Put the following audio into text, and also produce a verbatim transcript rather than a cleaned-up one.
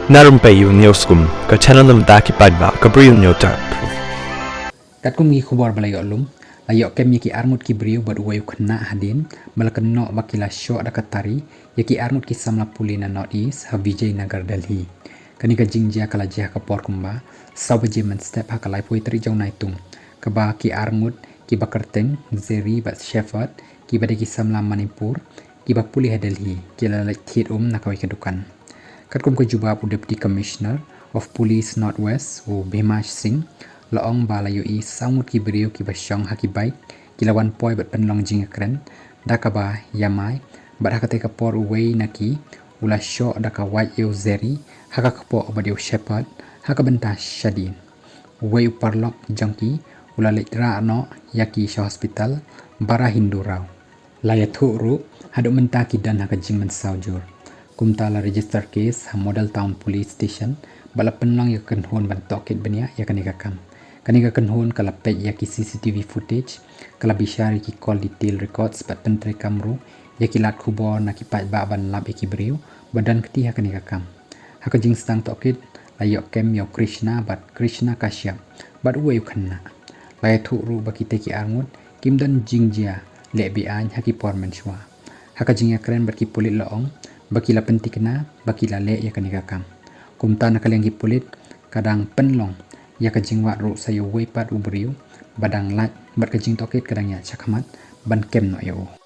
Na rympei u News Kum, ka channel na bynta ki paidbah ka Bri u Newtap. Katkum ki khubor ba la ïoh lum, la ïoh kem ïa ki arngut ki briew bad uwei u khynnah hadien ba la kynnoh ba ki la shoh da ka tari ïa ki arngut ki samla pule na North East ha Vijay Nagar, Delhi. Kane ka jingjia ka la jia ha ka por kumba saw baje mynstep ha ka laiphew tarik jong u Naitung, kaba ki arngut kiba kyrteng Zeri bad Shepherd, kiba dei ki samla Manipur, kiba pule ha Delhi, ki la leit thied um na kawei ka dukan. Katkum ka jubab u Deputy Commissioner of Police North West, u Bhimash Singh, la ong ba la ïohi saw ngut ki briew kiba shong ha ki bike, ki la wan poi bad pynlong jingïakren da kaba ïamai, bad ha katei ka por uwei na ki u la shoh da ka wait ïa u Zeri ha ka kpoh bad ïa u Shepherd ha ka bynta shadien. Uwei u paralok jong ki u la leit rah noh ïa ki sha hospital Bara Hindu Rao. La ïathuh ruh, haduh mynta ki don ha ka jingmynsaw jur. Kumta la register case ha Model Town Police Station bad la pynlong ïa ka kynhun ban tohkit bniah ïa kane ka kam. Kane ka kynhun ka la peit ïa ki C C T V footage, ka la bishar ïa ki call detail records bad pyntreikam ruh ïa ki lad khubor na ki paidbah ban lap ïa ki briew ba don kti ha kane ka kam. Ha ka jingsdang tohkit la ïoh kem ïa u Krishna bad Krishna Kashyap bad uwei u khynnah. La ïathuh ruh ba kitei ki arngut kim don jingjia leh be-aiñ ha ki por mynshuwa. Ha ka jingïakren bad ki pulit la ong ba ki la pynthikna ba ki la leh ïa kane ka kam. Kumta na ka liang ki pulit ka dang pynlong ïa ka jingwad ruh sa ïa uwei pat u briew ba dang lait bad ka jingtohkit ka dang ïaid shakhmat ban kem noh ïa u.